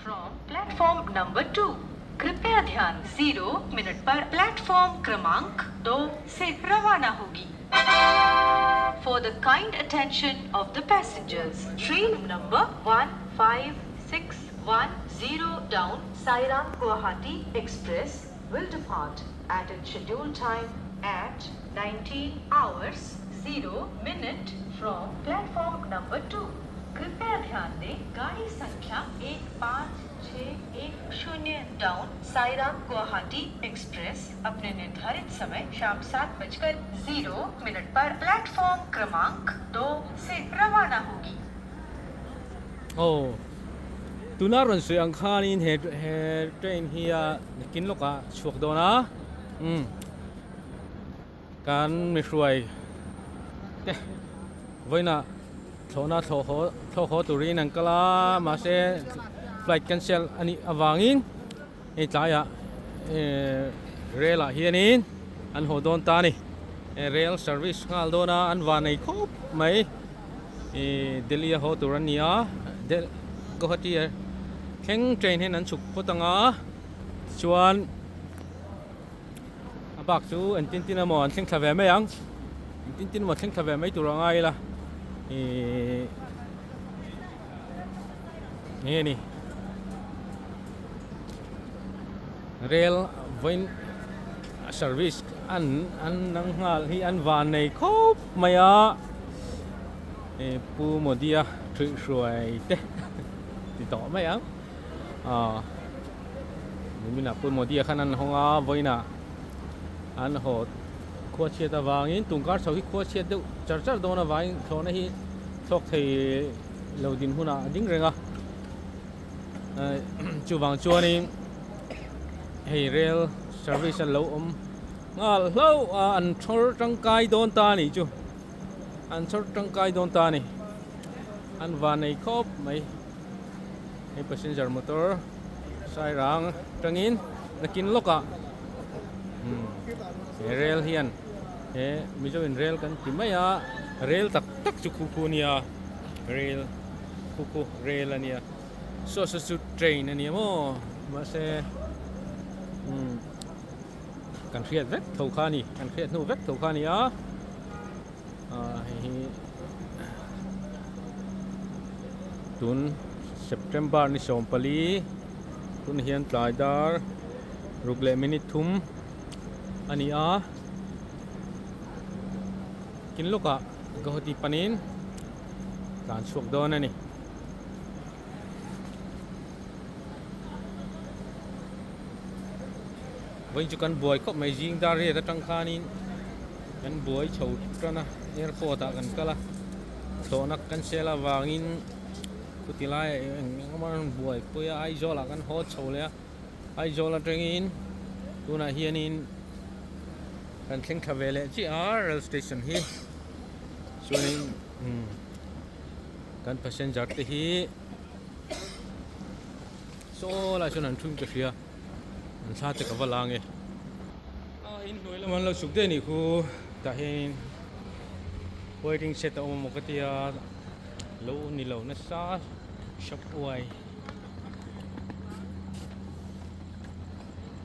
From platform number 2. कृपया ध्यान 0 मिनट पर प्लेटफॉर्म क्रमांक 2 से रवाना होगी। For the kind attention of the passengers, train number 15610 down Sairang Guwahati Express will depart at its scheduled time at 19 hours 0 minute from platform number 2. कृपया ध्यान दें, गाड़ी संख्या 15610 डाउन साईराम गुवाहाटी एक्सप्रेस अपने निर्धारित समय शाम 7:0 पर प्लेटफॉर्म क्रमांक 2 से रवाना होगी। Aw, tuna rawn sawi ang khanin he he train hi a nakin lawkah chhuak dawn a, umm kan mi hruai te vawiinah thlawhna thlawh haw thlawh haw turin an kal a, mahse flight cancel a nih avangin hei tlaiah ehh rail ah hianin an haw dawn ta a ni, rail service nghal dawn a an van ei khawp mai. Ihh Delhi a haw tur an ni a Del Guwahati a thleng train hian an chhuk phawt ang a tichuan a bak chu engtin tin emaw an thleng thla ve mai ang engtin tin emaw thleng thla ve mai tur a ngai ila ihh enge ni rail vawiin service an an nang nghal hi an van nei khawp mai a ih Pu Modi-a thuihhruai te ti tawh mai ang aw niminah Pu Modi-a khan an hawng a vawiinah an haw khua chhiat avangin tungkar chho hi khua chhiat deuh char char dawn avangin thlawhna hi thlawk thei lo din hunah a ding reng a chuvang chuanin hei rail service a lo awm nghal hlauh a an chhawr tangkai dawn ta a nih chu an chhawr tangkai dawn ta a ni an van nei khawp mai hei passenger motor sairang atangin nakin lawkah umm he rail hian he mizo in rail kan ti mai a rail tak tak chu khu khu a nia rail khu khu rail a nia saw saw chu train a nia maw mahse umm kan hriat vek tho kha a ni kan hriat hnu vek tho kha a ni a ah hei hi tun September ni 14 tun hian tlai dar ruk leh minute thum a ni a kin lawkah Guwahati panin tlan chhuak dawn a ni. Vawiin chu kan buai khawp mai zing dar riat atang khanin kan buai chho tan a airport ah kan kal a thlawhna kan sel avangin chuti laiah eng eng emaw an rawn buai pui a Aizawl ah kan haw chho leh a Aizawl atangin tunah hianin kan thleng thla ve leh chiah a rail station hi chuanin umm kan passenger te hi saw lai sawn an thun ka hria an thla te ka va la ange a in hnuai lamah an lo chhuk daih a nih khu tah hianin waiting shed a awm amaw ka tia lo ni lo nasa shop uai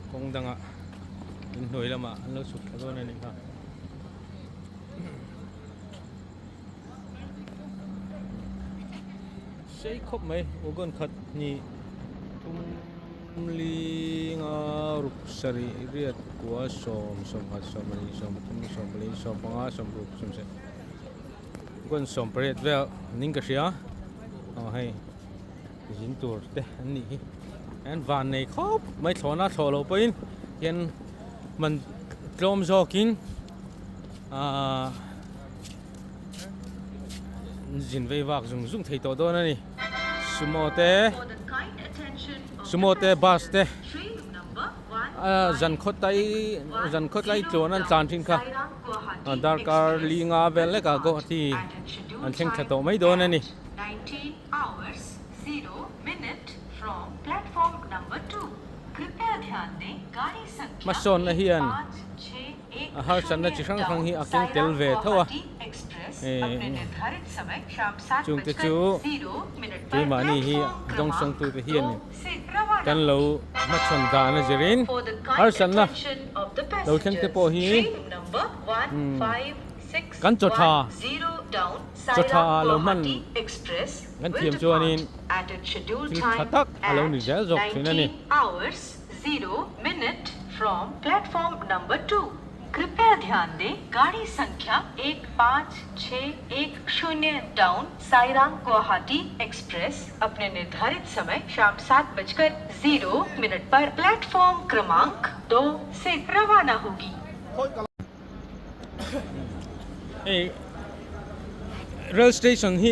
kawng dangah in hnuai lamah an lo chhuk thla dawn a nih kha. Sei khawp mai wagon khat hnih thum li nga ruk sarih riat kua sawm sawmkhat sawmpahnih sawmpathum sawmpali sawmpanga sawmruk sawmsek wagon sawmpariat vel niin ka hria aw hei zin tur te an nih hi an van nei khawp mai thlawhna thlawh loh pawhin hian man tlawm zawkin ahh zin vei vak zung zung thei tawh dawn a ni sumo te sumo te bus te a zan khaw tai zan khaw tlai tluan an tlan thin kha a darkar li nga vel lek ah Guwahati an thleng thla tawh mai dawn a ni. Hmasawnna hian a harsatna chi hrang hrang hi a keng tel ve tho a, chungte chu keimahni hi a dawngsawngtute hian. Kan lo hmachhawn dan a zirin harsatna lo thleng te pawh hi kan chaw tha chaw tha ah lo hman kan thiam chuanin thil tha tak a lo ni zel zawk thin a ni. कृपया ध्यान दें गाड़ी संख्या एक पाँच छः एक शून्य डाउन साईराम गुवाहाटी एक्सप्रेस अपने निर्धारित समय शाम 7:00 पर प्लेटफॉर्म क्रमांक 2 से रवाना होगी। Hei rail station hi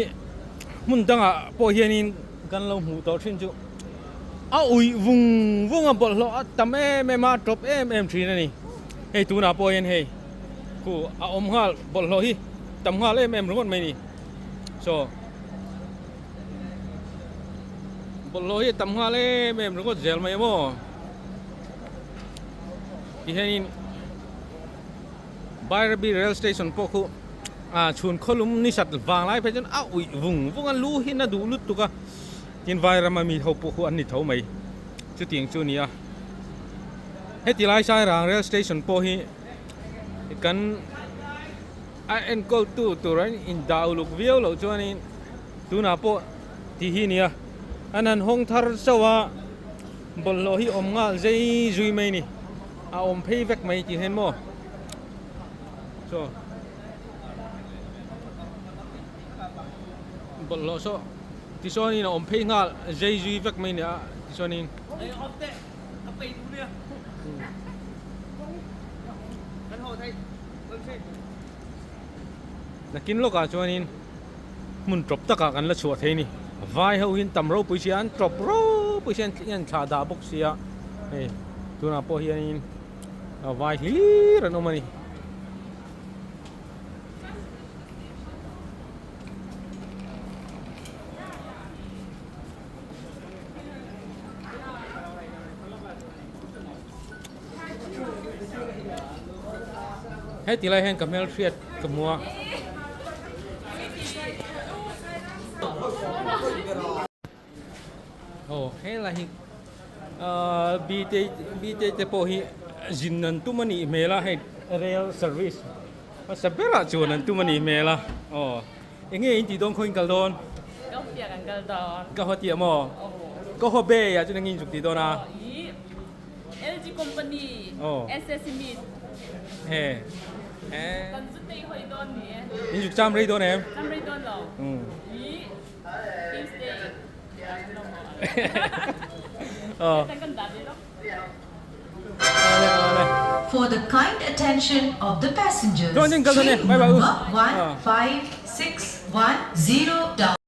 hmun dangah pawh hianin kan lo hmuh tawh thin chu a uih vung vung a bawlhhlawh a tam em em a a tawp em em thin a ni hei tunah pawh hian hei khu a awm nghal bawlhhlawh hi tam nghal em em ringawt mai a ni saw bawlhhlawh hi a tam nghal em em ringawt zel mai maw tihianin Bairabi rail station pawh khu ah chhun khawlum ni sat vang lai phei chuan a uih vung vung a lu hi na duh lutuk a tin Vairama mi ho pawh khu an ni tho mai chutiang chu a ni a heti lai Sairang rail station pawh hi kan a enkawl tu tur an indah uluk viau loh chuanin tunah pawh tih hi a ni a an han hawng thar chauh a bawlhhlawh hi awm nghal zai zui mai a ni. A awm phei vek mai tih hian maw chaw bawlhhlawh saw tichuanin a awm phei nghal zai zui vek mai nia tichuanin nakin lawkah chuanin hmun tawp takah kan la chhuah thei a ni vai ho hian tam ropui sia an tawp ropui sia an thlah dah bawk sia hei tunah pawh hianin a vai hlir an awm a ni. Heti lai hian ka hmelhriat ka hmu a. Aw helai hi ahh bite bite te pawh hi zin an tum a nih hmel a hei rail service hmasa berah chuan an tum a nih hmel a aw eng nge in tih dawn khaw in kal dawn? Ka hawtiah kan kal dawn. Ka hawtiah maw? Ka haw bay ah chuan eng nge in zuk tih dawn a? LG company SS meat. He. Kan zu tei hawi dawn ni e. In zuk cham rei dawn em? Cham rei dawn lo. I Tuesday. Aw. Kan dah ve lo. Awle awle. For the kind attention of the passengers, Chuan in kal dawn e. train Bye bye u. number 15610 down.